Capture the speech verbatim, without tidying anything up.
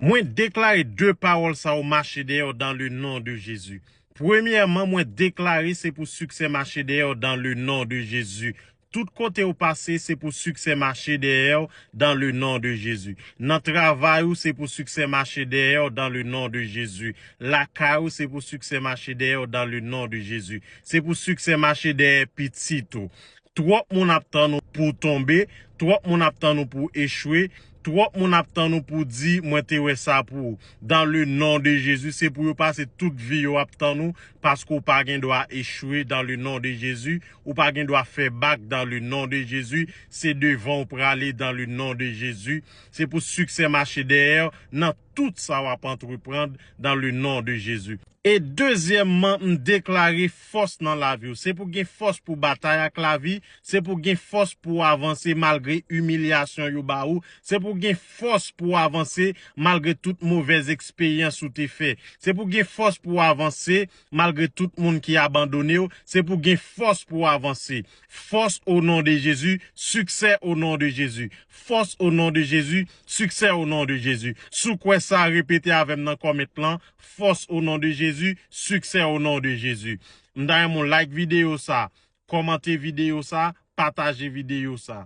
Mwen deklare de pawòl sa yo mache dèyè w dans le nom de Jésus. Premyèman, mwen deklare se pou siksè mache dèyè w dans le nom de Jésus. Tout kote ou pase, se pou siksè mache dèyè w dans le nom de Jésus. Nan travay ou, se pou siksè mache dèyè w dans le nom de Jésus. Lakay ou, se pou siksè mache dèyè w dans le nom de Jésus. Se pou siksè mache dèyè pitit ou. Twòp moun ap tann ou pou w tonbe, twòp moun ap tann ou pou w echwe, twòp moun ap tann ou pou w di mwen te wè sa pou ou. Dans le nom de Jésus, se pou yo pase tout vi yo ap tann ou, paske w pa gen dwa echwe dans le nom de Jésus, ou pa gen dwa fè bak dans le nom de Jésus, se devan w prale dans le nom de Jésus. Se pou siksè mache dèyè w nan tout sa w ap antreprann dans le nom de Jésus. E dezyèmman, m deklare fòs nan lavi w. Se pou gen fòs pou batay ak lavi, se pou gen fòs pou avanse malgre imilyasyon yo ba ou, se pou gen fòs pou avanse malgre tout movèz eksperyans ou te fè. Se pou gen fòs pou avanse malgre tout moun ki abandone w, se pou gen fòs pou avanse. Fòs o non de Jezi, siksè o non de Jezi. Fòs o non de Jezi, siksè o non de Jezi. Si w kwè sa, repete avè m nan kòmant lan. Fòs o non de Jezi, siksè o non de Jezi. M ta renmen w like videyo sa, kòmante videyo sa, pataje videyo sa.